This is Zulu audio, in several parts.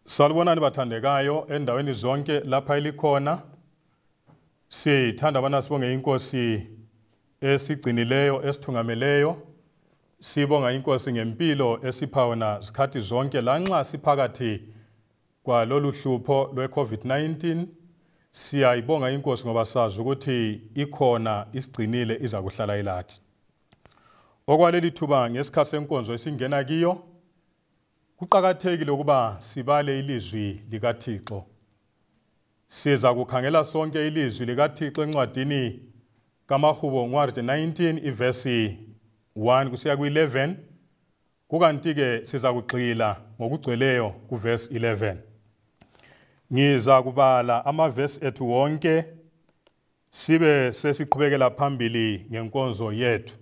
Salibonani bathandekayo endaweni zonke lapha elikhona. Sithanda bana sibonge inkosi esigcinileyo esithungameleyo. Sibonga inkosi ngempilo esipha wona zikhathi zonke lanxa siphakathi kwalolu hlupho lwe-COVID-19. Siyayibonga inkosi ngoba sazi ukuthi ikhona isigcinile iza kuhlala ilathi. Okwaleli thuba ngesikhathi senkonzo esingena kiyo, kuqakathekile ukuba sibale ilizwi likaThixo. Siza kukhangela sonke ilizwi likaThixo encwadini kaMahubo 19 ivesi 1 kusiya ku-11, kukanti-ke siza kugxila ngokugcweleyo kuvesi 11. Ngiza kubala amavesi ethu wonke sibe sesiqhubekela phambili ngenkonzo yethu.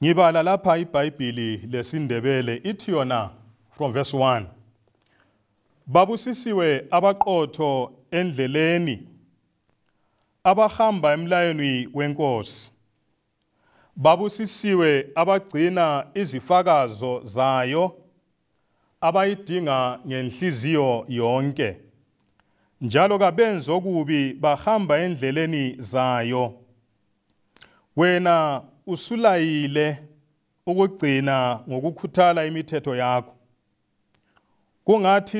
Ngibala lapha iBhayibhili lesiNdebele ithi yona from verse 1. Babusisiwe abaqotho endleleni, abahamba emlayweni wenkosi. Babusisiwe abagcina izifakazo zayo, abayidinga ngenhliziyo yonke. Njalo kabenzi okubi bahamba endleleni zayo. Wena usulayile ukugcina ngokukhuthala imithetho yakho. Kungathi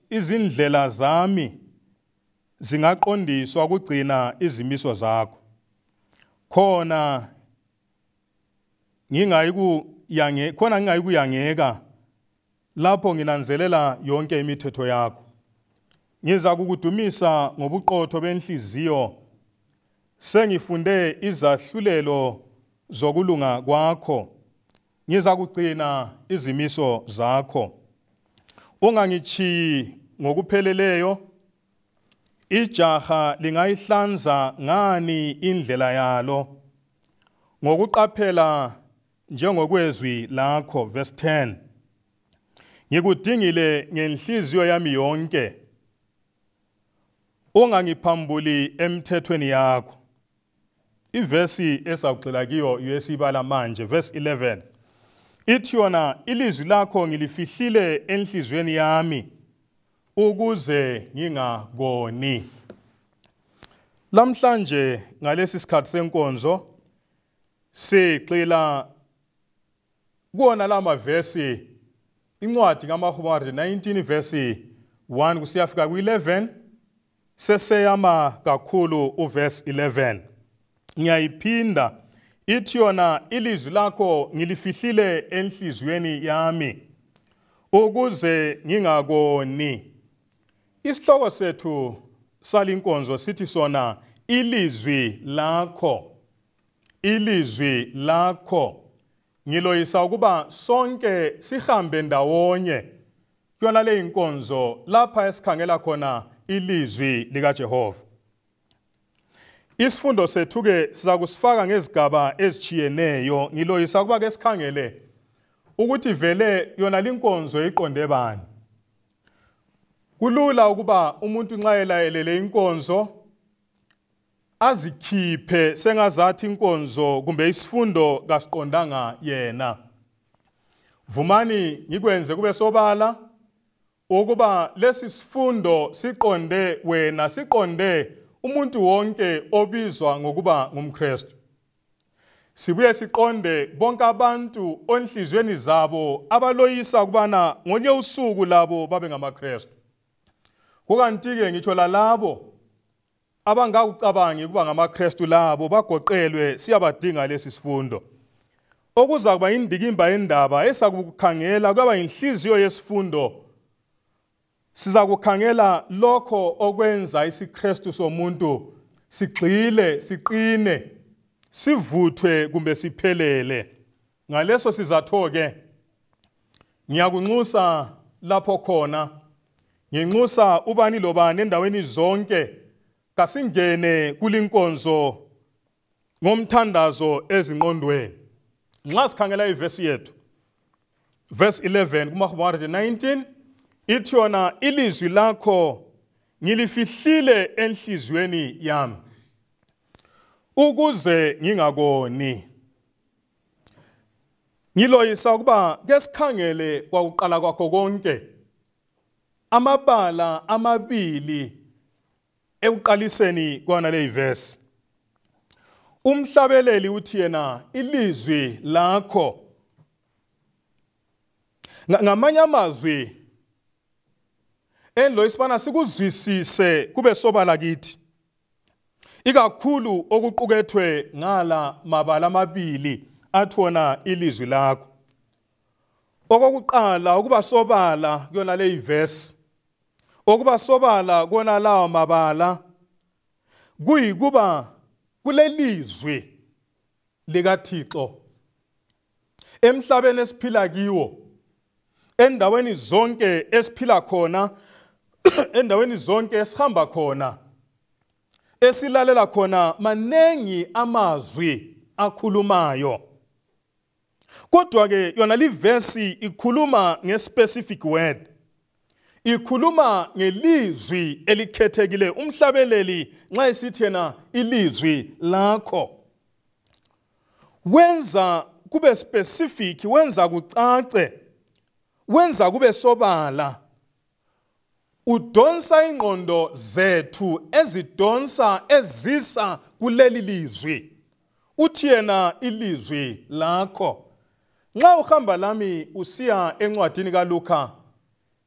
izindlela zami zingaqondiswa ukugcina izimiso zakho. Khona ngingayikuyangeka lapho nginanzelela yonke imithetho yakho. Ngiza kukudumisa ngobuqotho benhliziyo, sengifunde izahlulelo zokulunga kwakho. Ngiza kugcina izimiso zakho. Ungangitshiyi ngokupheleleyo. Ijaha lingayihlanza ngani indlela yalo, ngokuqaphela njengokwezwi lakho. Verse 10. Ngikudingile ngenhliziyo yami yonke, ungangiphambuli emthethweni yakho. Ivesi esawugxila kiyo yesibala manje, verse 11. Ithi yona, ilizwi lakho ngilifihlile enhliziyweni yami ukuze ngingakoni. Lamhlanje ngalesi sikhathi senkonzo sigxila kuwona lamavesi, incwadi kaMahubo 19 verse 1 kusiyafika ku-11, seseyama kakhulu uverse 11. Ngiyayiphinda, ithi yona, ilizwi lakho ngilifihlile enhliziyweni yami ukuze ngingakoni. Isihloko sethu salinkonzo sithi sona, ilizwi lakho. Ilizwi lakho. Ngiloyisa ukuba sonke sihambe ndawonye kuyona le inkonzo lapha esikhangela khona ilizwi likaJehova. Isifundo sethu ke siza kusifaka ngezigaba ezitshiyeneyo. Ngiloyisa ukuba ke sikhangele ukuthi vele yona linkonzo iqonde bani. Kulula ukuba umuntu nxa elayelele inkonzo azikhiphe sengazathi inkonzo kumbe isifundo kasiqondanga yena. Vumani ngikwenze kube sobala ukuba lesi sifundo siqonde wena, siqonde umuntu wonke obizwa ngokuba ngumKristu. Sibuye siqonde bonke abantu onhlizweni zabo abaloyisa ukubana ngolunye usuku labo babe ngamaKristu. Kukanti-ke ngitsho lalabo abangakucabangi ukuba ngamaKristu labo bagoqelwe, siyabadinga lesi sifundo. Okuza kuba indikimba yendaba esakukhangela kwaba inhliziyo yesifundo. Siza kukhangela lokho okwenza isiKristu somuntu sigxile, siqine, sivuthwe kumbe siphelele. Ngaleso sizatho ke ngiyakunxusa lapho khona, nginxusa ubani lobani endaweni zonke, kasingene kulinkonzo ngomthandazo ezingqondweni. Nxa sikhangela ivesi yethu, verse 11 kuMahubo 19, ithi yona, ilizwi lakho ngilifihlile enhliziyweni yami ukuze ngingakoni. Ngiloyisa ukuba ke sikhangele kwakuqala kwakho konke amabala amabili ekuqaliseni kwana le verse. Umhlabeleli uthi yena ilizwi lakho. Ngamanye amazwi enloyisibana sikuzwisise kube sobala kithi ikakhulu okuqukethwe ngala mabala amabili athona ilizwi lakho. Okokuqala ukuba sobala kuyona le verse, okuba sobala kona lawo mabala kuyikuba kulelizwi likaThixo emhlabeni esiphila kiwo, endaweni zonke esiphila khona, endaweni zonke esihamba khona, esilalela khona, manengi amazwi akhulumayo. Kodwa ke yona livesi ikhuluma nge-specific word, ikhuluma ngelizwi elikhethekile. Umhlabeleli nxa esithi yena ilizwi lakho, wenza kube specific, wenza kucace, wenza kube sobala, udonsa ingqondo zethu ezidonsa ezisa kuleli lizwi. Uthi yena ilizwi lakho. Nxa uhamba lami usiya encwadini kaLuka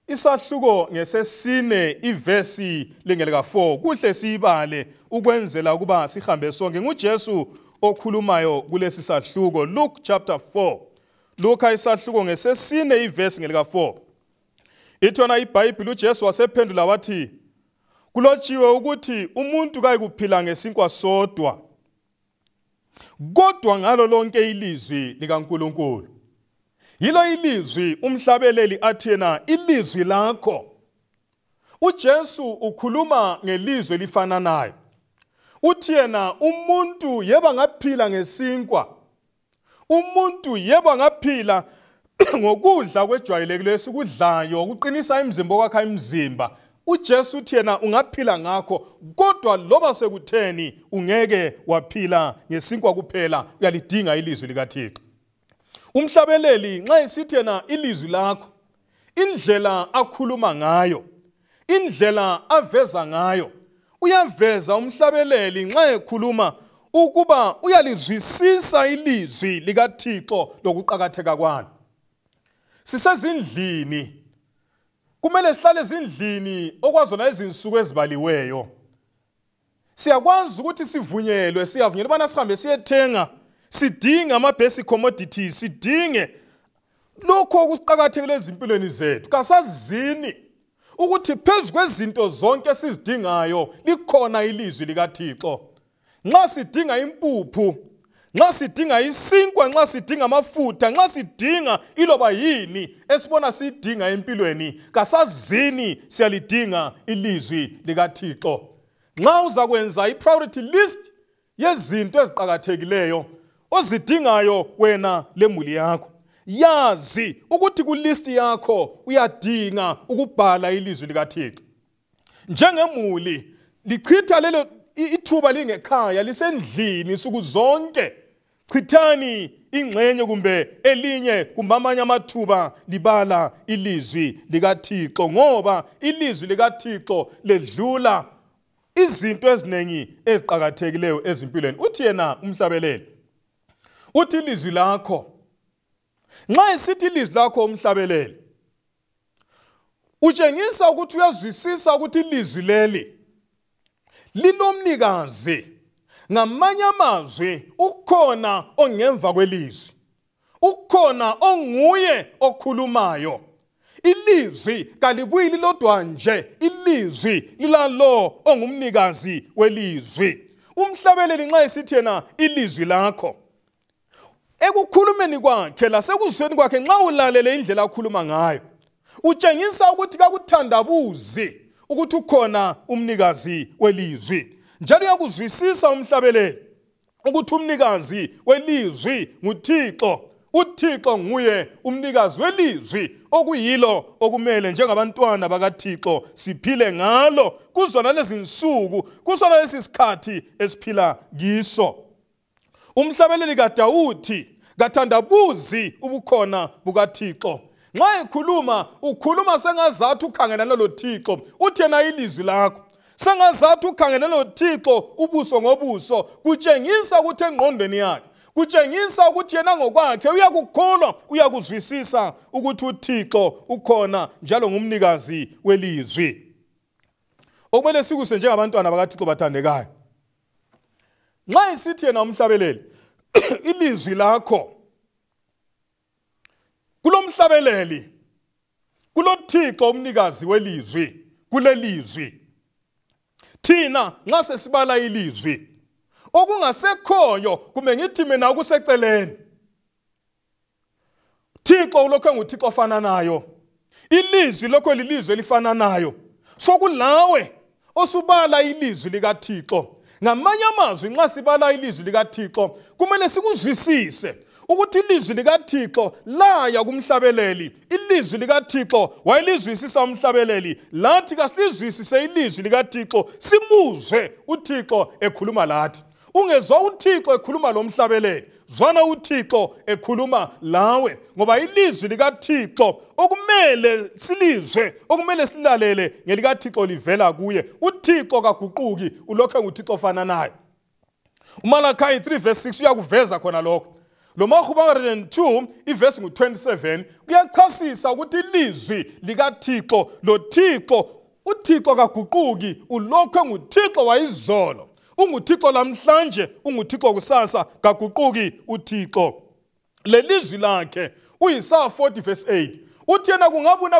isahluko ngesesine ivesi lingelika 4, kuhle siyibale ukwenzela ukuba sihambe sonke. NguJesu okhulumayo kulesi sahluko. Luke chapter 4, Luka isahluko ngesesine ivesi ngelika 4. Ithona iBhayibheli, uJesu wasephendula wathi, kulotshiwe ukuthi umuntu kayikuphila ngesinkwa sodwa, kodwa ngalo lonke ilizwi likaNkulunkulu. Yilo ilizwi umhlabeleli athi yena ilizwi lakho. uJesu ukhuluma ngelizwi elifananayo. Uthi yena umuntu yebo angaphila ngesinkwa, umuntu yebo angaphila ngokudla kwejwayelekileyo esikudlayo okuqinisa imizimba, okwakha imizimba. uJesu uthi yena ungaphila ngakho, kodwa loba sekutheni ungeke waphila ngesinkwa kuphela, uyalidinga ilizwi likaThixo. Umhlabeleli nxa esithi yena ilizwi lakho, indlela akhuluma ngayo, indlela aveza ngayo, uyaveza umhlabeleli nxa ekhuluma ukuba uyalizwisisa ilizwi likaThixo lokuqakatheka kwalo. Sisezindlini, kumele sihlale ezindlini okwazona izinsuku ezibaliweyo. Siyakwazi ukuthi sivunyelwe, siyavunyelwa ubana sihambe siyethenga, sidinge ama-basic commodities, sidinge lokho okuqakathekile ezimpilweni zethu. Kasazini ukuthi phezu kwezinto zonke esizidingayo likhona ilizwi likaThixo. Nxa sidinga impuphu, nxa sidinga isinkwa, nxa sidinga amafutha, nxa sidinga iloba yini esibona siyidinga empilweni, kasazini siyalidinga ilizwi likaThixo. Nxa uzakwenza i-priority list yezinto eziqakathekileyo ozidingayo wena lemuli yakho, yazi ukuthi kulist yakho uyadinga ukubhala ilizwi likaThixo. Njengemuli lichitha lelo ithuba lingekhaya, lisendlini nsuku zonke. Chithani ingxenye kumbe elinye kumbe amanye amathuba libala ilizwi likaThixo, ngoba ilizwi likaThixo ledlula izinto eziningi eziqakathekileyo ezimpilweni. Uthi yena umhlabeleli, uthi ilizwi lakho. Nxa esithi ilizwi lakho umhlabeleli, utshengisa ukuthi uyazwisisa ukuthi ilizwi leli lilomnikazi. Ngamanye amazwi ukhona ongemva kwelizwi, ukhona onguye okhulumayo. Ilizwi kalibuyi lilodwa nje, ilizwi lilalo ongumnikazi welizwi. Umhlabeleli nxa esithi yena ilizwi lakho, ekukhulumeni kwakhe lasekuzweni kwakhe, nxa ulalele indlela akhuluma ngayo, utshengisa ukuthi kakuthandabuzi ukuthi ukhona umnikazi welizwi. Njalo uyakuzwisisa umhlabeleli ukuthi umnikazi welizwi nguThixo. uThixo nguye umnikazi welizwi okuyilo okumele njengabantwana bakaThixo siphile ngalo kuzona lezi nsuku, kuzona lesi sikhathi esiphila kiso. Umhlabeleli kaDawudi kathandabuzi ubukhona bukaThixo. Nxa ekhuluma ukhuluma sengazathi ukhangelana loThixo. Uthi yena ilizwi lakho sengazathi ukhangelana loThixo ubuso ngobuso. Kutshengisa ukuthi engqondweni yakhe, kutshengisa ukuthi yena ngokwakhe uyakukholwa, uyakuzwisisa ukuthi uThixo ukhona njalo ngumnikazi welizwi. Okumele sikuse njengabantwana bakaThixo bathandekayo, nxa esithi yena umhlabeleli ilizwi lakho, kulomhlabeleli, kuloThixo umnikazi welizwi, kulelizwi. Thina nxa sesibala ilizwi, okungasekhoyo kumbe ngithi mina okuseceleni, Thixo ulokhu enguThixo ofananayo, ilizwi lokho lilizwi elifananayo. Sokulawe osubala ilizwi likaThixo. Ngamanye amazwi, nxa sibala ilizwi likaThixo kumele sikuzwisise ukuthi ilizwi likaThixo laya kumhlabeleli. Ilizwi likaThixo wayelizwisisa umhlabeleli, lathi kasilizwisise ilizwi likaThixo, simuzwe uThixo ekhuluma lathi. Ungezwa uThixo ekhuluma lomhlabeleli, zwana uThixo ekhuluma lawe, ngoba ilizwi likaThixo okumele silizwe, okumele silalele ngelikaThixo livela kuye. uThixo kaguquki, ulokhu enguThixo ofananayo. uMalachi 3 verse 6 uyakuveza khona lokho. Lo Mahubo 102 ivesi ngu-27 kuyachasisa ukuthi ilizwi likaThixo loThixo, uThixo kaguquki, ulokhu enguThixo wayizolo, unguThixo lamhlanje, unguThixo kusasa, kaguquki uThixo. Lelizwi lakhe uIsaya 40 verse 8 uthi yena kungabuna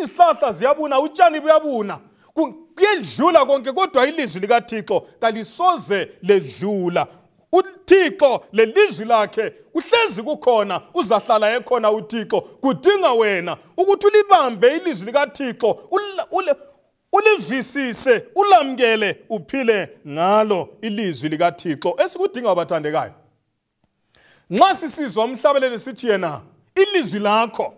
izihlahla ziyabuna, utshani buyabuna, kuyedlula konke, kodwa ilizwi likaThixo kalisoze ledlula. uThixo lelizwi lakhe kuhlezi kukhona, uzahlala ekhona uThixo. Kudinga wena ukuthi ulibambe ilizwi likaThixo, ulizwisise, ulamkele, uphile ngalo ilizwi likaThixo. Esikudinga abathandekayo, nxa sisizwa umhlabeleli sithi yena ilizwi lakho,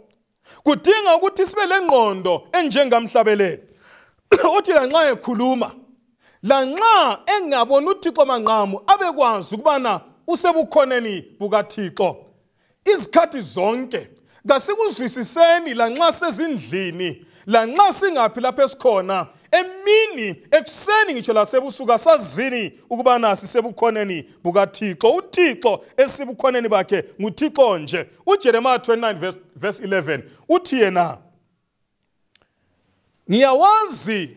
kudinga ukuthi sibe lengqondo enjengamhlabeleli uthi lanxa ekhuluma, lanxa engaboni uThixo manqamu, abekwazi ukubana usebukhoneni bukaThixo izikhathi zonke. Kasikuzwisiseni lanxa sezindlini, lanxa singaphi lapho esikhona, emini, ekuseni, ngitsho lasebusuku, asazini ukubana sisebukhoneni bukaThixo. UThixo esibukhoneni bakhe nguThixo nje. uJeremiah 29 verse 11 uthi yena, ngiyawazi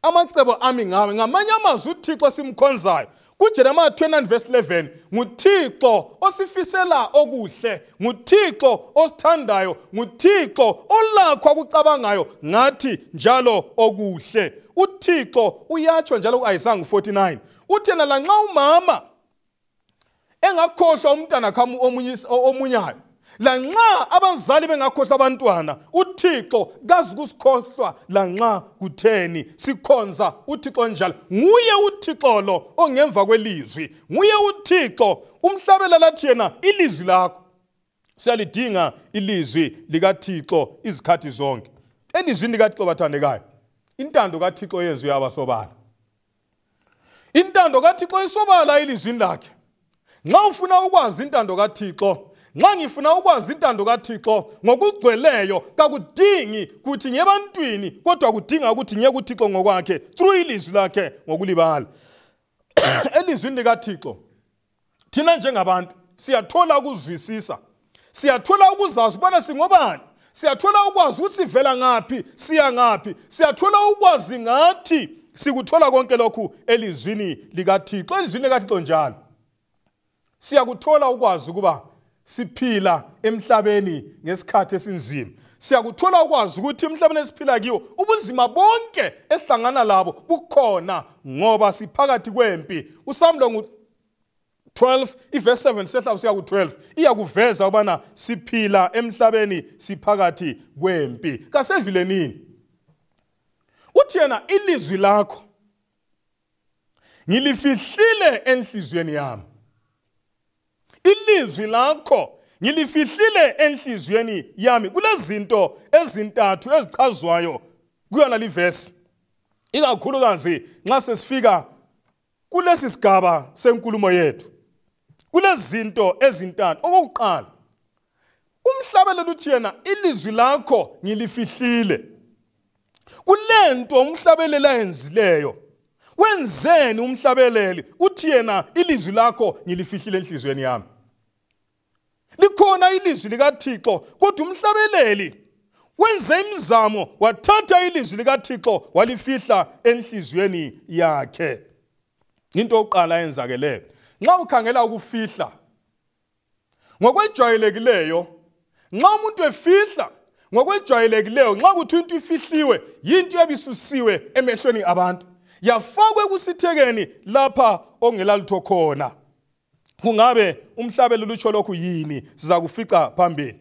amacebo ami ngawe. Ngamanye amazwi uThixo simkhonzayo kuJeremiah 29 verse 11 nguThixo osifisela okuhle, nguThixo osithandayo, nguThixo olakho akucabangayo ngathi njalo okuhle. uThixo uyatsho njalo ku-Isaya 49 uthi yena lanxa umama engakhohlwa umntana omunyayo, lanxa abazali bengakhohlwa abantwana, uThixo kazi kusikhohlwa lanxa kutheni. Sikhonza uThixo njalo. Nguye uThixo lo ongemva kwelizwi, nguye uThixo. Umhlabela lathi yena ilizwi lakho. Siyalidinga ilizwi likaThixo izikhathi zonke. Elizwini likaThixo bathandekayo, intando kaThixo yenziwe yabasobala. Intando kaThixo isobala elizwini lakhe. Nxa ufuna ukwazi intando kaThixo, nxa ngifuna ukwazi intando kaThixo ngokugcweleyo, kakudingi kuthi ngebantwini, kodwa kudinga ukuthi ngiye kuThixo ngokwakhe through ilizwi lakhe ngokulibala. Elizwini likaThixo thina njengabantu siyathola ukuzwisisa, siyathola ukuzazi ubana singobani, siyathola ukwazi ukuthi sivela ngaphi, siya ngaphi, siyathola ukwazi ngathi. Sikuthola konke lokhu elizwini likaThixo. Elizwini likaThixo njalo siyakuthola ukwazi ukuba siphila emhlabeni ngesikhathi esinzima. Siyakuthola ukwazi ukuthi emhlabeni esiphila kiwo ubunzima bonke esihlangana labo bukhona, ngoba siphakathi kwempi. uSamlo ngu-12 ivesi 7 sehla kusiya ku-12 iyakuveza ukubana siphila emhlabeni siphakathi kwempi. Kasedlule nini? Uthi yena ilizwi lakho ngilifihlile enhliziyweni yami. Ilizwi lakho ngilifihlile enhliziyweni yami. Kulezinto ezintathu ezichazwayo kuyona livesi, ikakhulukazi nxa sesifika kulesi sigaba senkulumo yethu. Kulezinto ezintathu. Okokuqala, Umhlabeleli uthi yena ilizwi lakho ngilifihlile. Kulento umhlabeleli ayenzileyo. Wenzeni umhlabeleli? Uthi yena ilizwi lakho ngilifihlile enhliziyweni yami. Likhona ilizwi likaThixo, kodwa umhlabeleli wenze imizamo, wathatha ilizwi likaThixo walifihla enhliziyweni yakhe. Into yokuqala eyenzakeleyo, nxa ukhangela ukufihla ngokwejwayelekileyo, nxa umuntu efihla ngokwejwayelekileyo, nxa kuthiwa into ifihliwe, yinto ebisusiwe emehlweni abantu, yafakwe kusithekeni lapha ongelalutho khona. Kungabe umhlabeleli utsho lokhu yini? Sizakufica phambili.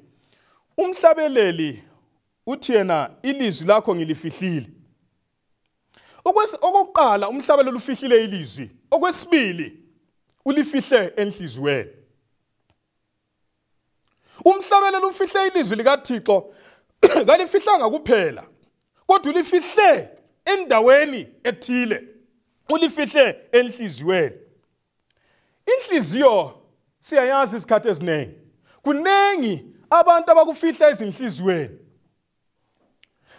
Umhlabeleli uthi yena ilizwi lakho ngilifihlile. Okokuqala umhlabeleli ufihlile ilizwi. Okwesibili ulifihle enhliziyweni. Umhlabeleli ufihle ilizwi likaThixo, kalifihlanga kuphela, kodwa ulifihle endaweni ethile, ulifihle enhliziyweni. Inhliziyo siyayazi isikhathi esiningi, kuningi abantu abakufihla ezinhliziyweni.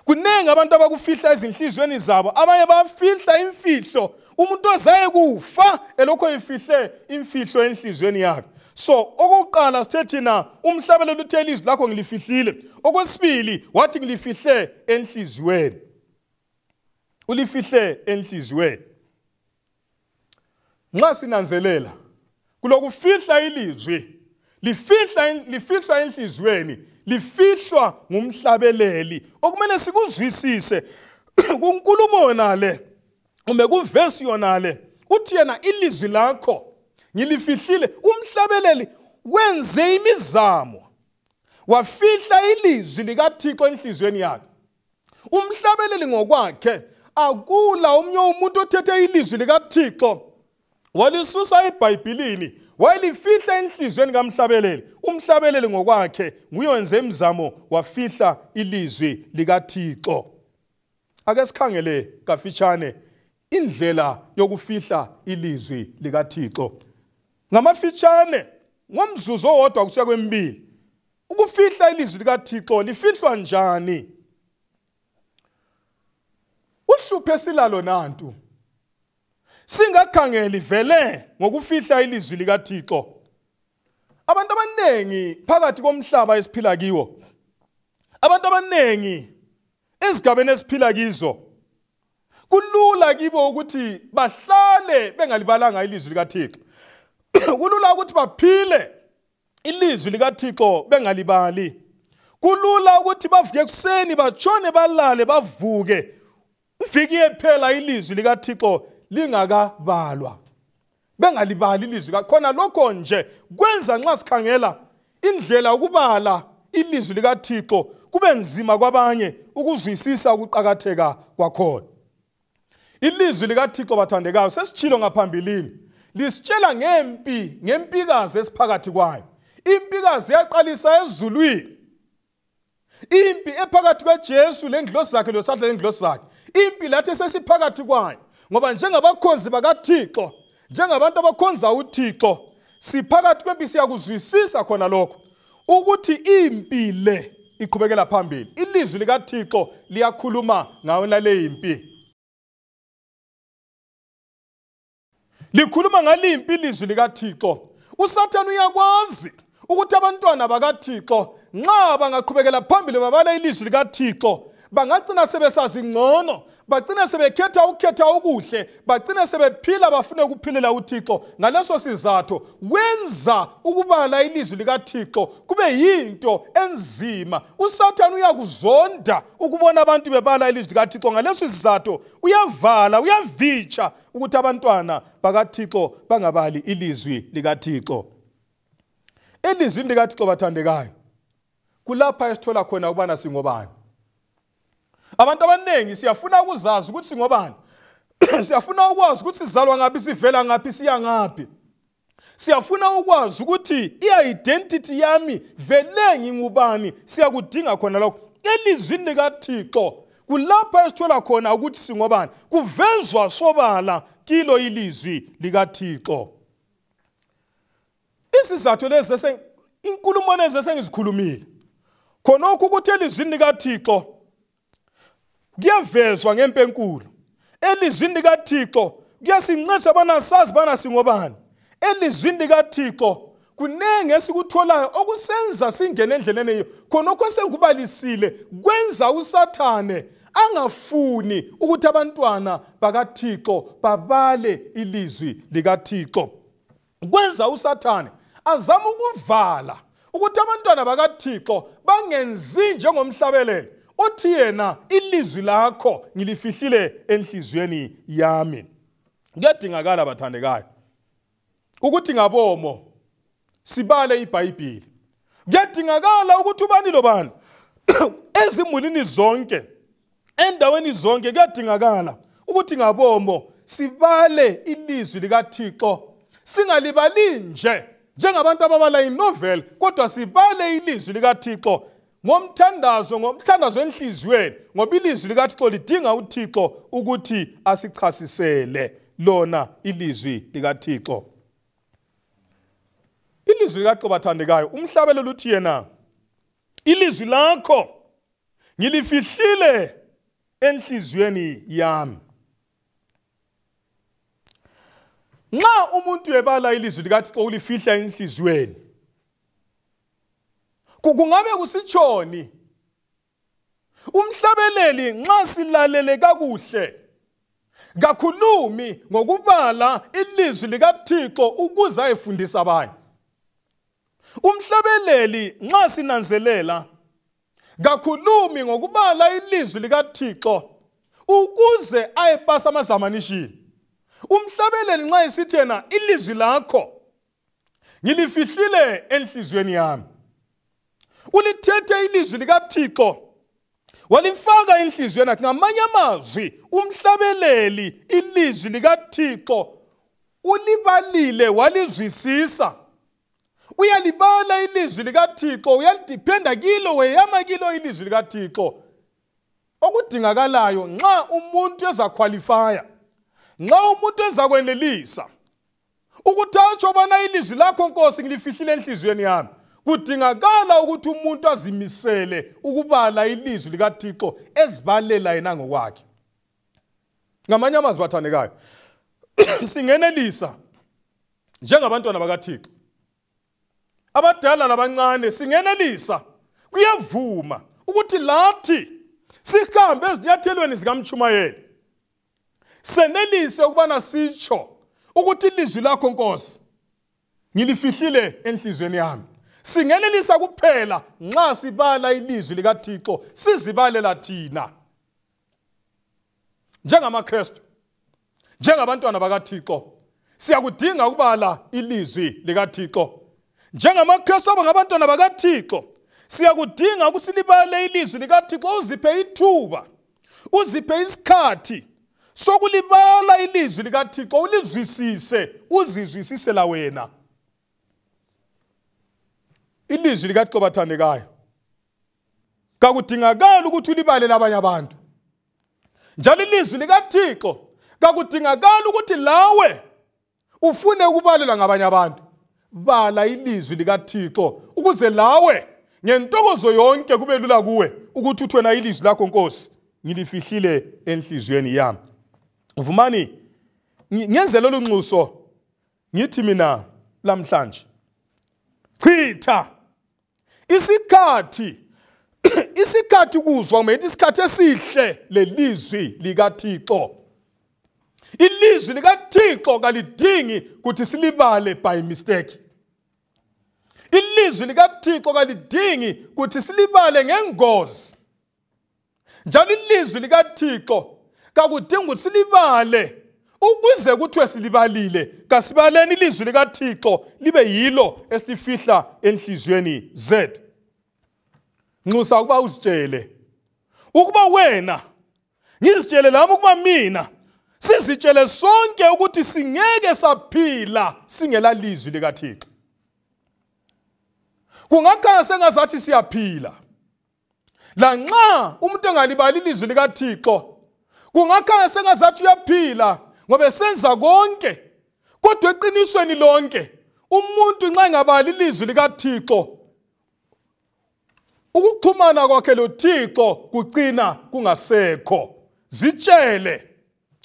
Kuningi abantu abakufihla ezinhliziyweni zabo. Abanye bafihla imfihlo, umuntu ozaye kufa elokho efihle imfihlo enhliziyweni yakhe. So okokuqala sithe thina umhlabeleli uthe ilizwi lakho ngilifihlile. Okwesibili wathi ngilifihle enhliziyweni. Ulifihle enhliziyweni. Nxa sinanzelela kulokufihla ilizwi, lifihla enhliziyweni, lifihlwa ngumhlabeleli. Okumele sikuzwisise kunkulumo yona le, kumbe kuvesi yona le, uthi yena ilizwi lakho ngilifihlile. Umhlabeleli wenze imizamo, wafihla ilizwi likaThixo enhliziyweni yakhe. Umhlabeleli ngokwakhe, akula omnye umuntu othethe ilizwi likaThixo walisusa eBhayibhilini wayelifihla enhliziyweni kamhlabeleli. Umhlabeleli ngokwakhe nguye wenze imizamo, wafihla ilizwi likaThixo. Ake sikhangele kafitshane indlela yokufihla ilizwi likaThixo. Ngamafitshane, ngomzuzu owodwa kusuka kwemibili. Ukufihla ilizwi likaThixo lifihlwa njani? Uhlupho esilalo nantu, singakhangeli vele ngokufihla ilizwi likaThixo. Abantu abanengi phakathi komhlaba esiphila kiwo, abantu abanengi ezigabeni esiphila kizo, kulula kibo ukuthi bahlale bengalibalanga ilizwi likaThixo. Kulula ukuthi baphile ilizwi likaThixo bengalibali. Kulula ukuthi bavuke ekuseni batshone balale bavuke, iviki yephela ilizwi likaThixo lingakabalwa, bengalibali ilizwi. Khona lokho nje kwenza nxa sikhangela indlela ukubala ilizwi likaThixo kube nzima kwabanye ukuzwisisa ukuqakatheka kwakhona. Ilizwi likaThixo, bathandekayo, sesitshilo ngaphambilini, lisitshela ngempi, ngempikazi esiphakathi kwayo. Impikazi yaqalisa ezulwini, impi ephakathi kwaJesu lengilosi zakhe loSathane lengilosi zakhe, impi lathi sesiphakathi kwayo. Ngoba njengabakhonzi bakaThixo, njengabantu abakhonza uThixo, siphakathi kwempi. Siyakuzwisisa khona lokho ukuthi impi le iqhubekela phambili. Ilizwi likaThixo liyakhuluma ngayo nale impi, likhuluma ngalimpi ilizwi likaThixo. uSathane uyakwazi ukuthi abantwana bakaThixo nxa bangaqhubekela phambili babala ilizwi likaThixo, bangagcina sebesazi ngcono, bagcina sebekhetha ukukhetha okuhle, bagcina sebephila bafune ukuphilela uThixo. Ngaleso sizathu wenza ukubala ilizwi likaThixo kube yinto enzima. uSathane uyakuzonda ukubona abantu bebala ilizwi likaThixo. Ngaleso sizathu uyavala, uyavitsha ukuthi abantwana bakaThixo bangabali ilizwi likaThixo. Elizwini likaThixo, bathandekayo, kulapha esithola khona ukubana singobani. Abantu abaningi siyafuna ukuzazi ukuthi singobani. Siyafuna ukwazi ukuthi sizalwa ngaphi, sivela ngaphi, siya ngaphi. Siyafuna ukwazi ukuthi i-identity yami vele ngingubani. Siyakudinga khona lokho. Elizwini likaThixo kulapha esithola khona ukuthi singobani, kuvezwa sobala kilo ilizwi likaThixo. Isizathu lezi inkulumo lezi esengizikhulumile Khonokho ukuthi elizwini likaThixo kuyavezwa ngempenkulu. Elizwini likaThixo kuyasinceda bana sazi bana singobani. Elizwini likaThixo kunengi esikutholayo okusenza singene endleleni eyiyo. Khonokho sengikubalisile kwenza uSathane angafuni ukuthi abantwana bakaThixo babale ilizwi likaThixo. Kwenza uSathane azama ukuvala ukuthi abantwana bakaThixo bangenzi njengomhlabeleli othi yena ilizwi lakho ngilifihlile enhliziyweni yami. Kuyadingakala bathandekayo ukuthi ngabomo sibale iBhayibhili. Kuyadingakala ukuthi ubani lobani ezimulini zonke, endaweni zonke, kuyadingakala ukuthi ngabomo sibale ilizwi likaThixo. Singalibali nje njengabantu ababala inovel, kodwa sibale ilizwi likaThixo ngomthandazo, ngomthandazo enhliziyweni, ngoba ilizwi likaThixo lidinga uThixo ukuthi asichasisele lona ilizwi likaThixo. Ilizwi likaThixo bathandekayo, umhlabelelo uthi yena ilizwi lakho ngilifihlile enhliziyweni yami. Nxa umuntu ebala ilizwi likaThixo ulifihla enhliziyweni, kungabe kusitshoni? Umhlabeleli nxa silalele kakuhle kakhulumi ngokubala ilizwi likaThixo ukuze ayefundisa abanye. Umhlabeleli nxa sinanzelela kakhulumi ngokubala ilizwi likaThixo ukuze ayepasa amazamanishini. Umhlabeleli nxa esithi yena ilizwi lakho ngilifihlile enhliziyweni yami, ulithethe ilizwi likaThixo walifaka enhliziyweni yakhe. Ngamanye amazwi umhlabeleli ilizwi likaThixo ulibalile walizwisisa. Uyalibala ilizwi likaThixo, uyalidiphenda kilo, weyama kilo ilizwi likaThixo. Okudingakalayo nxa umuntu ezakhwalifaya, nxa umuntu ezakwenelisa ukuthi atsho bana ilizwi lakho Nkosi ngilifihlile enhliziyweni yami, kudingakala ukuthi umuntu azimisele ukubala ilizwi likaThixo ezibalela yena ngokwakhe. Ngamanye amazwi bathandekayo, singenelisa njengabantwana bakaThixo, abadala labancane, singenelisa, kuyavuma ukuthi lathi sihambe ezinyathelweni zikamtshumayeli, senelise ukubana sitsho ukuthi ilizwi lakho Nkosi ngilifihlile enhliziyweni yami. Singenelisa kuphela nxa sibala ilizwi likaThixo sizibalela thina njengamaKristu, njengabantwana bakaThixo. Siyakudinga ukubala ilizwi likaThixo njengamaKristu abangabantwana bakaThixo. Siyakudinga ukuthi libale ilizwi likaThixo, uziphe ithuba, uziphe isikhathi sokulibala ilizwi likaThixo, ulizwisise, uzizwisisela wena. Ilizwi likaThixo bathandekayo kakudingakali ukuthi ulibale labanye abantu, njalo ilizwi likaThixo kakudingakali ukuthi lawe ufune ukubalelwa ngabanye abantu. Bala ilizwi likaThixo ukuze lawe ngentokozo yonke kube lula kuwe ukuthi uthi wena ilizwi lakho Nkosi ngilifihlile enhliziyweni yami. Vumani ngenze lolu nxuso, ngithi mina lamhlanje chitha isikhathi, isikhathi kuzwa kumele isikhathi esihle lelizwi likaThixo. Ilizwi likaThixo kalidingi ukuthi silibale by mistake. Ilizwi likaThixo kalidingi ukuthi silibale ngengozi. Njalo ilizwi likaThixo kakudingi ukuthi silibale ukuze kuthiwe silibalile. Kasibaleni ilizwi likaThixo libe yilo esilifihla enhliziyweni zethu. Nxusa ukuba uzitshele ukuba wena, ngizitshele lami ukuba mina, sizitshele sonke ukuthi singeke saphila singela lizwi likaThixo. Kungakhanya sengazathi siyaphila lanxa umuntu engalibali ilizwi likaThixo, kungakhanya sengazathi uyaphila ngoba senza konke, kodwa eqinisweni lonke umuntu nxa engabali ilizwi likaThixo Ukuxhumana kwakhe loThixo kucina kungasekho. Zitshele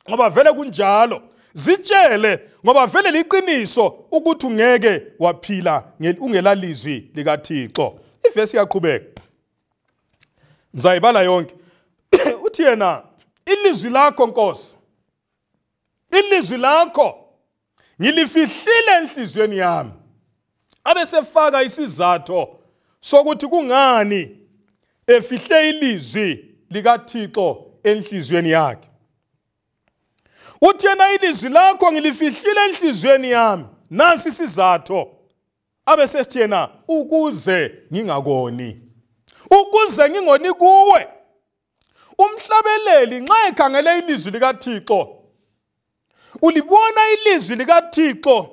ngoba vele kunjalo, zitshele ngoba vele liqiniso ukuthi ungeke waphila ungelalizwi likaThixo. Ivesi iyaqhubeka, ngizayibala yonke. Uthi yena, ilizwi lakho Nkosi, ilizwi lakho ngilifihlile enhliziyweni yami. Abesefaka isizathu sokuthi kungani efihle ilizwi likaThixo enhliziyweni yakhe. Uthi yena, ilizwi lakho ngilifihlile enhliziyweni yami, nansi isizathu. Abesesithi yena, ukuze ngingakoni, ukuze ngingoni kuwe. Umhlabeleli nxa ekhangele ilizwi likaThixo, ulibona ilizwi likaThixo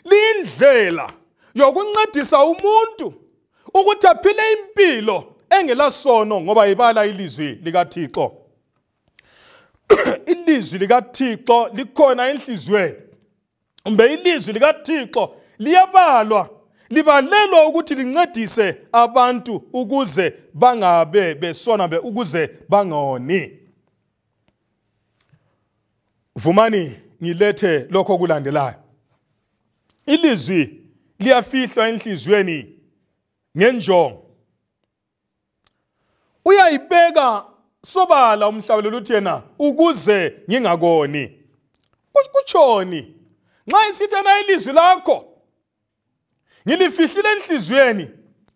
liyindlela yokuncedisa umuntu ukuthi aphile impilo engelasono, ngoba ibala ilizwi likaThixo. Ilizwi likaThixo likhona enhliziyweni, kumbe ilizwi likaThixo liyabalwa, libalelwa ukuthi lincedise abantu ukuze bangabe besona, ukuze bangoni. Vumani ngilethe lokho okulandelayo. Ilizwi liyafihlwa enhliziyweni ngenjongo. Uyayibeka sobala umhlabeleli uthi yena, ukuze ngingakoni. Kutshoni nxa isithi yena, ilizwi lakho ngilifihlile enhliziyweni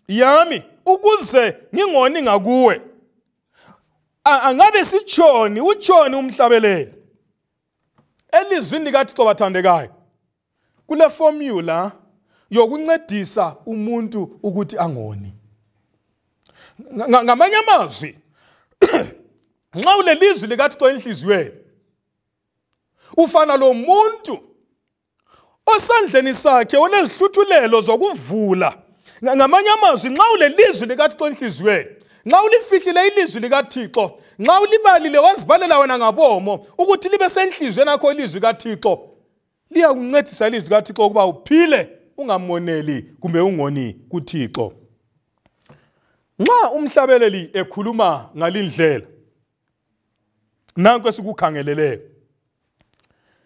yami ukuze ngingoni ngakuwe? Angabe sitshoni, utshoni umhlabeleli? Elizwini likaThixo bathandekayo kule formula yokuncedisa umuntu ukuthi angoni. Ngamanye amazwi, nxa ulelizwi likaThixo enhliziyweni, ufana lo muntu osandleni sakhe olezihluthulelo zokuvula. Ngamanye amazwi, nxa ulelizwi likaThixo enhliziyweni, nxa ulifihlile ilizwi likaThixo, nxa ulibalile wazibalela wena ngabomo ukuthi libe senhliziyweni yakho ilizwi likaThixo, liyakuncedisa ilizwi likaThixo ukuba uphile ungamoneli kumbe ungoni kuThixo. Nxa umhlabeleli ekhuluma ngalindlela, nanku esikukhangeleleyo.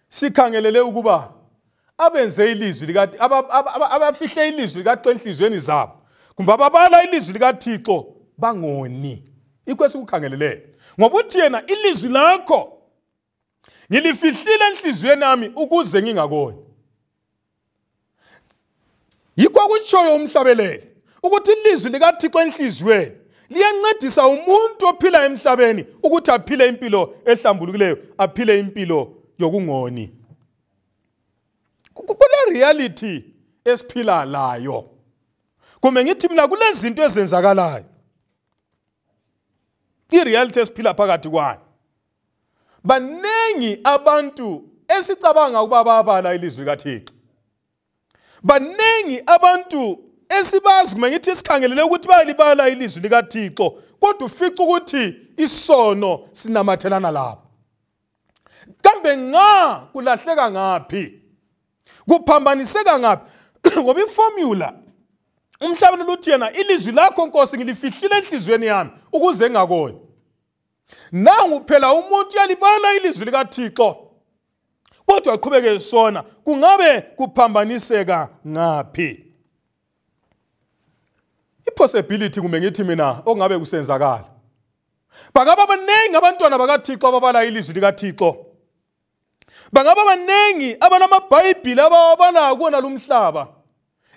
Sikhangelele ukuba abenze ilizwi likaThixo, abafihle ilizwi likaThixo enhliziyweni zabo, kumbe ababala ilizwi likaThixo bangoni. Ikho esikukhangeleleyo, ngoba uthi yena, ilizwi lakho ngilifihlile enhliziyweni yami ukuze ngingakoni. Yikho akutshoyo umhlabeleli, ukuthi ilizwi likaThixo enhliziyweni liyancedisa umuntu ophila emhlabeni ukuthi aphile impilo ehlambulukileyo, aphile impilo yokungoni. Kule reality esiphila layo, kumbe ngithi mina kulezinto ezenzakalayo, i-reality esiphila phakathi kwayo. Baningi abantu esicabanga ukuba babala ilizwi likaThixo, baningi abantu esibazi, kumbe ngithi sikhangelele ukuthi bayalibala ilizwi likaThixo, kodwa ufica ukuthi isono sinamathelana lapho. Kambe nga kulahleka ngaphi, kuphambaniseka ngaphi? Ngoba iformula umhlabeleli uthi yena, ilizwi lakho Nkosi ngilifihlile enhliziyweni yami ukuze ngingakoni. Nangu phela umuntu uyalibala ilizwi likaThixo kodwa aqhubeke esona, kungabe kuphambaniseka ngaphi? Ipossibility, kumbe ngithi mina okungabe kusenzakala, bangaba baningi abantwana bakaThixo ababala ilizwi likaThixo, bangaba baningi abanamabhayibhili abawabala kuwona lumhlaba,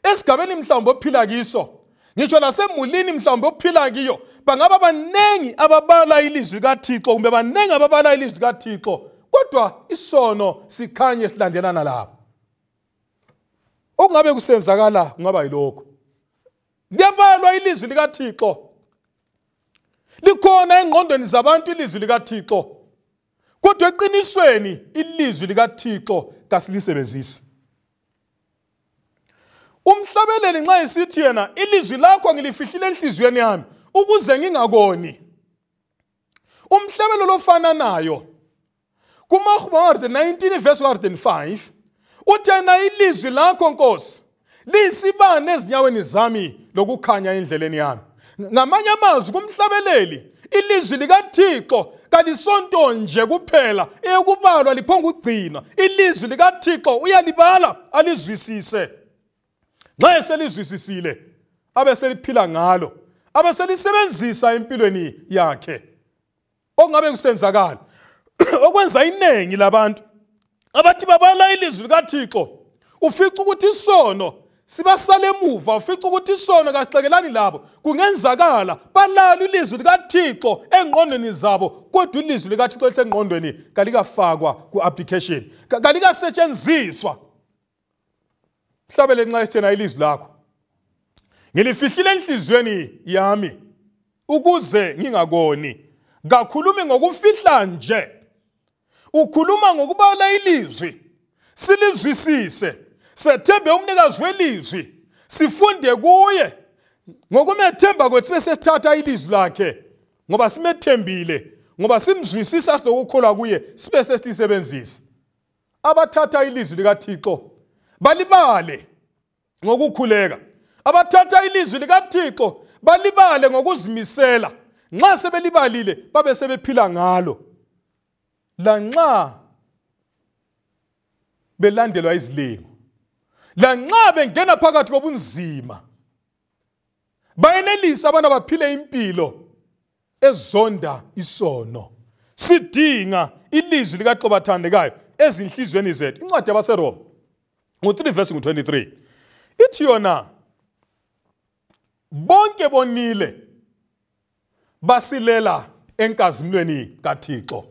esigabeni mhlawumbe ophila kiso, ngisho lasemulini mhlawumbe ophila kiyo, bangaba baningi ababala ilizwi likaThixo, kumbe baningi ababala ilizwi likaThixo, kodwa isono sikhanye silandelana lapho. Okungabe kusenzakala kungaba yilokho, liyabalwa ilizwi likaThixo, likhona engqondweni zabantu ilizwi likaThixo, kodwa eqinisweni ilizwi likaThixo kasilisebenzisi. Umhlabeleli nxa esithi yena, ilizwi lakho ngilifihlile enhliziyweni yami ukuze ngingakoni, umhlabelelo ofananayo kumahubo 119 verse 105 uthi yena, ilizwi lakho Nkosi liyisibane ezinyaweni zami lokukhanya endleleni yami. Ngamanye amazwi kumhlabeleli ilizwi likaThixo kalisonto nje kuphela eyokubalwa liphonga ukugcinwa. Ilizwi likaThixo uyalibala alizwisise. Nxa eselizwisisile abe seliphila ngalo, abe selisebenzisa empilweni yakhe. Okungabe kusenzakala okwenza iningi labantu abathi babala ilizwi likaThixo ufica ukuthi isono sibasale emuva, ufica ukuthi isono kasixekelani labo. Kungenzakala balala ilizwi likaThixo engqondweni zabo, kodwa ilizwi likaThixo lisengqondweni kalikafakwa ku-application, kalikasetshenziswa. Mhlabele nxa esithena ilizwi lakho ngilifihlile enhliziyweni yami ukuze ngingakoni. Kakhulumi ngokufihla nje, ukhuluma ngokubala ilizwi, silizwisise, sethembe umnikazi welizwi, sifunde kuye. Ngokumethemba kwethu sibe sesithatha ilizwi lakhe, ngoba simethembile, ngoba simzwisisa silokukholwa kuye, sibe sesilisebenzisa. Abathatha ilizwi likaThixo balibale ngokukhuleka, abathatha ilizwi likaThixo balibale ngokuzimisela. Nxa sebelibalile babe sebephila ngalo, lanxa belandelwa izilingo, lanxa bengena phakathi kobunzima, bayenelisa abantu abaphile impilo ezonda isono. Sidinga ilizwi likaThixo bathandekayo ezinhliziyweni zethu. Incwadi yabaseRoma ngo-3 verse 23 ithi yona bonke bonile basilela enkazimulweni kaThixo.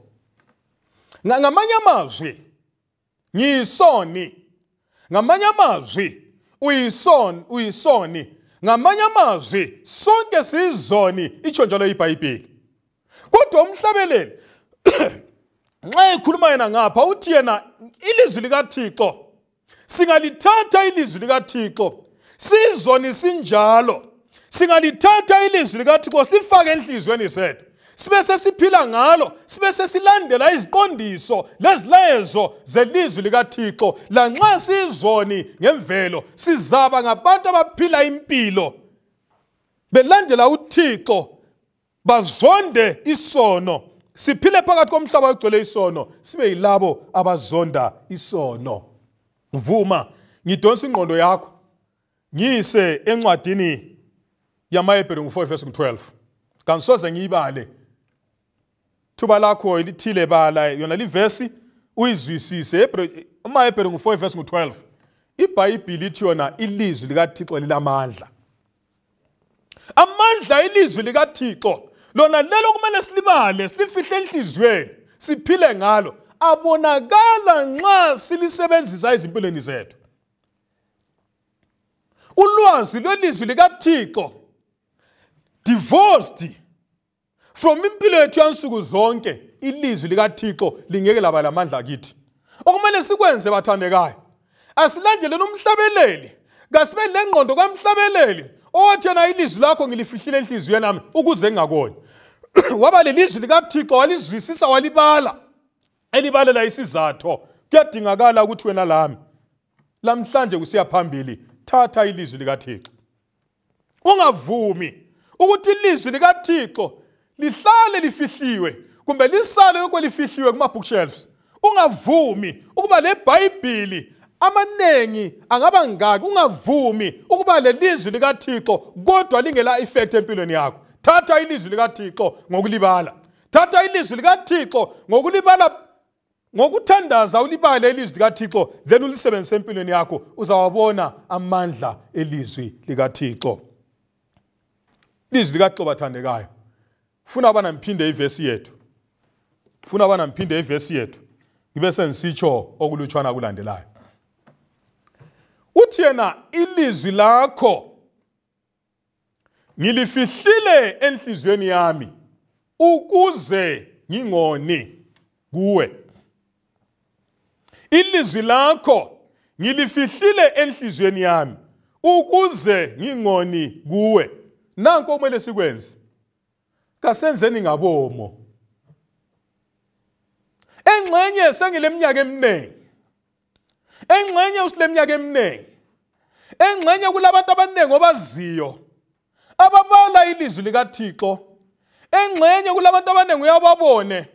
Ngamanye amazwi ngiyisoni, ngamanye amazwi uyisoni, uyisoni, ngamanye amazwi sonke siyizoni, itsho njalo iBhayibheli. Kodwa umhlabeleli nxa ekhuluma yena ngapha uthi yena ilizwi likaThixo singalithatha, ilizwi likaThixo sizoni sinjalo, singalithatha ilizwi likaThixo sifake enhliziyweni zethu, sibe sesiphila ngalo, sibe sesilandela iziqondiso lezilayezo zelizwi likaThixo. Lanxa sizoni ngemvelo sizaba ngabantu abaphila impilo belandela uThixo, bazonde isono, siphile phakathi komhlaba ogcwele isono, sibe yilabo abazonda isono. Vuma ngidonsa ingqondo yakho ngiyise encwadini yamaHebheru ngo-4 verse 12. Kangisoze ngiyibale, thuba lakho elithile bala yona livesi uyizwisise. AmaHebheru ngo-4 verse 12, iBhayibhili ithi yona ilizwi likaThixo lilamandla. Amandla ilizwi likaThixo lona lelo kumele silibale, silifihle enhliziyweni, siphile ngalo, abonakala nxa silisebenzisa ezimpilweni zethu. Ulwazi lwelizwi likaThixo divorced from impilo yethu yansuku zonke, ilizwi likaThixo lingeke laba lamandla kithi. Okumele sikwenze bathandekayo, asilandeleni umhlabeleli, kasibe lengqondo kamhlabeleli owathi yena ilizwi lakho ngilifihlile enhliziyweni yami ukuze ngingakoni. Waba lelizwi likaThixo walizwisisa, walibala, elibalela isizatho. Kuyadingakala ukuthi wena lami lamhlanje kusiya phambili thatha ilizwi likaThixo. Ungavumi ukuthi ilizwi likaThixo lihlale lifihliwe kumbe lisale lokho lifihliwe kuma bookshelves. Ungavumi ukuba leBhayibhili amanengi angaba ngaki, ungavumi ukuba lelizwi likaThixo kodwa lingela effect empilweni yakho. Thatha ilizwi likaThixo ngokulibala, thatha ilizwi likaThixo ngokulibala, ngokuthandaza ulibale ilizwi likaThixo, then ulisebenzise empilweni yakho, uzawabona amandla elizwi likaThixo. Ilizwi likaThixo bathandekayo, funa abana ngiphinde ivesi yethu, funa abana ngiphinde ivesi yethu ngibe sengisitsho okulutshwana kulandelayo. Uthi yena ilizwi lakho ngilifihlile enhliziyweni yami ukuze ngingoni kuwe. Ilizwi lakho ngilifihlile enhliziyweni yami ukuze ngingoni kuwe. Nanko kumele sikwenze, kasenzeni ngabomo. Engxenye sengileminyaka eminingi, engxenye usileminyaka eminingi, engxenye kulabantu abaningi obaziyo Ababala ilizwi likaThixo engxenye kulabantu abaningi uyababone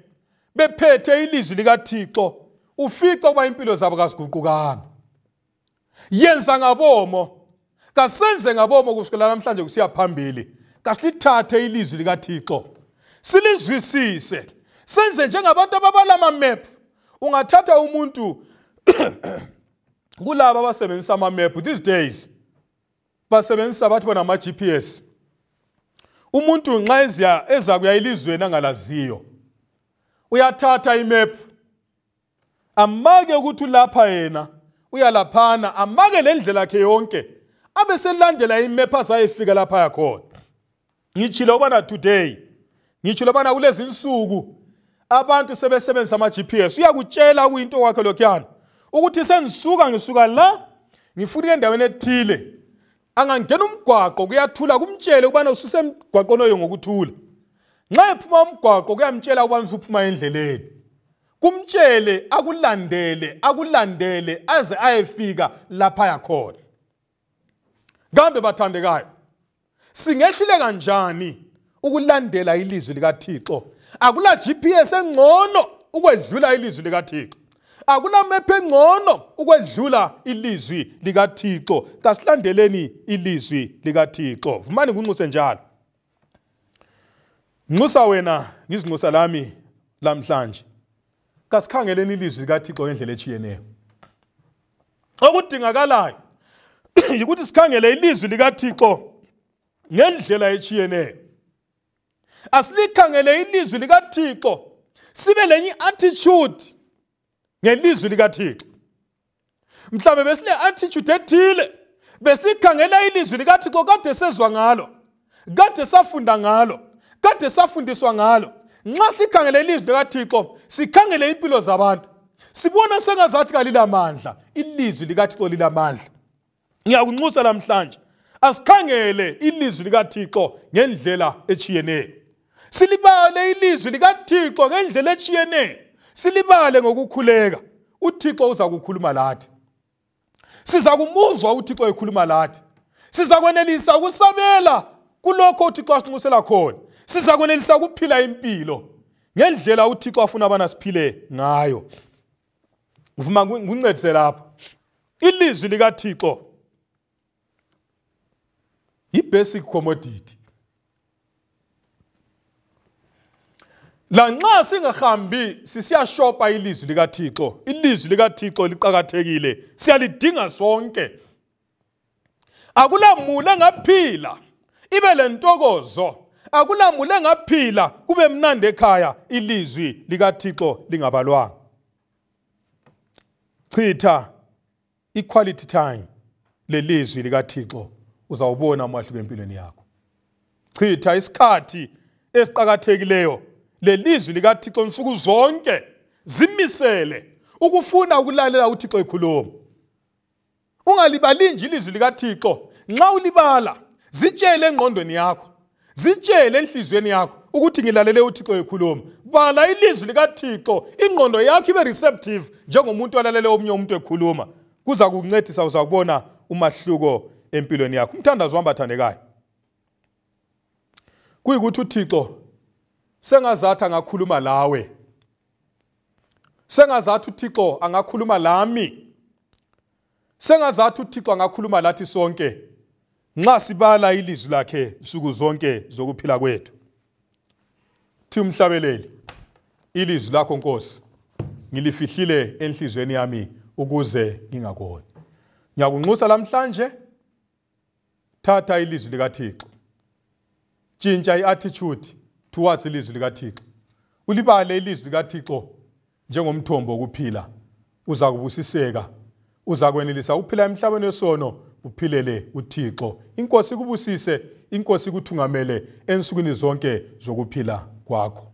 bephethe ilizwi likaThixo, ufica ukuba impilo zabo kaziguqukanga. Yenza ngabomo, kasenze ngabomo kusukela namhlanje kusiya phambili. Kasilithathe ilizwi likaThixo silizwisise, senze njengabantu ababala ama-map. Ungathatha umuntu kulaba abasebenzisa ama-map these days, basebenzisa bathi bona ama-GPS. Umuntu nxa eza kuya elizweni angalaziyo, uyathatha imap, amake ukuthi lapha yena uyalaphana, amake le ndlela yakhe yonke, abe selandela imap azayifika lapha yakhona. Ngitshilo ubana today, ngitshilo ubana kulezi insuku abantu sebesebenzisa ama-GPS. Uyakutshela kuyinto kwakhe lokhuyana ukuthi sengisuka ngisuka la ngifuna endaweni ethile. Angangena umgwaqo kuyathula, kumtshele ukubana ususemgwaqweni oyo ngokuthula. Nxa ephuma umgwaqo kuyamtshela ukubana usuphuma endleleni, kumtshele akulandele akulandele aze ayefika lapha yakhona. Kambe bathandekayo, singehlule kanjani ukulandela ilizwi likaThixo? Akula GPS engcono ukwedlula ilizwi likaThixo, akula map engcono ukwedlula ilizwi likaThixo. Kasilandeleni ilizwi likaThixo. Vumani kunxuse njalo. Nxusa wena, ngizinxusa lami lamhlanje. Kasikhangeleni ilizwi likaThixo ngendlela etshiyeneyo. Okudingakalayo yikuthi sikhangele ilizwi likaThixo ngendlela etshiyeneyo. Asilikhangele ilizwi likaThixo sibe lenye attitude ngelizwi likaThixo. Mhlawumbe besile attitude ethile, besikhangela ilizwi likaThixo kade sezwa ngalo, kade safunda ngalo, kade safundiswa ngalo. Nxa sikhangele ilizwi likaThixo, sikhangele impilo zabantu, sibona sengazathi kalilamandla. Ilizwi likaThixo lilamandla. Ngiyakunxusa namhlanje, asikhangele ilizwi likaThixo ngendlela etshiyeneyo. Silibale ilizwi likaThixo ngendlela etshiyeneyo. Silibale ngokukhuleka. uThixo uza kukhuluma lathi. Siza kumuzwa uThixo ekhuluma lathi. Siza kwenelisa ukusabela kulokho uThixo asinxusela khona. Siza kwenelisa ukuphila impilo ngendlela uThixo afuna abana siphile ngayo. Ngivuma ngincedise lapha. Ilizwi likaThixo yi-basic commodity. Lanxa singahambi sisiyashopa ilizwi likaThixo, ilizwi likaThixo liqakathekile, siyalidinga sonke. Akulamuli engaphila ibe lentokozo, akulamuli engaphila kube mnandi ekhaya ilizwi likaThixo lingabalwanga. Chitha i-quality time lelizwi likaThixo, uzawubona umahluko empilweni yakho. Chitha isikhathi esiqakathekileyo lelizwi likaThixo nsuku zonke. Zimisele ukufuna ukulalela uThixo ekhuluma. Ungalibali nje ilizwi likaThixo. Nxa ulibala, zitshele engqondweni yakho, zitshele enhliziyweni yakho ukuthi ngilalele uThixo ekhuluma. Bala ilizwi likaThixo, ingqondo yakho ibe receptive njengomuntu olalele omunye umuntu ekhuluma. Kuza kukuncedisa, uzakubona umahluko empilweni yakho. Umthandazo wami bathandekayo kuyikuthi uThixo sengazathi angakhuluma lawe, sengazathi uThixo angakhuluma lami, sengazathi uThixo angakhuluma lathi sonke nxa sibala ilizwi lakhe nsuku zonke zokuphila kwethu. Thi umhlabeleli, ilizwi lakho Nkosi ngilifihlile enhliziyweni yami ukuze ngingakoni. Ngiyakunxusa lamhlanje, thatha ilizwi likaThixo, tshintsha i-attitude towards ilizwi likaThixo, ulibale ilizwi likaThixo njengomthombo wokuphila. Uza kubusiseka, uza kwenelisa ukuphila emhlabeni wesono, uphilele uThixo. Inkosi ikubusise, inkosi ikuthungamele ensukwini zonke zokuphila kwakho.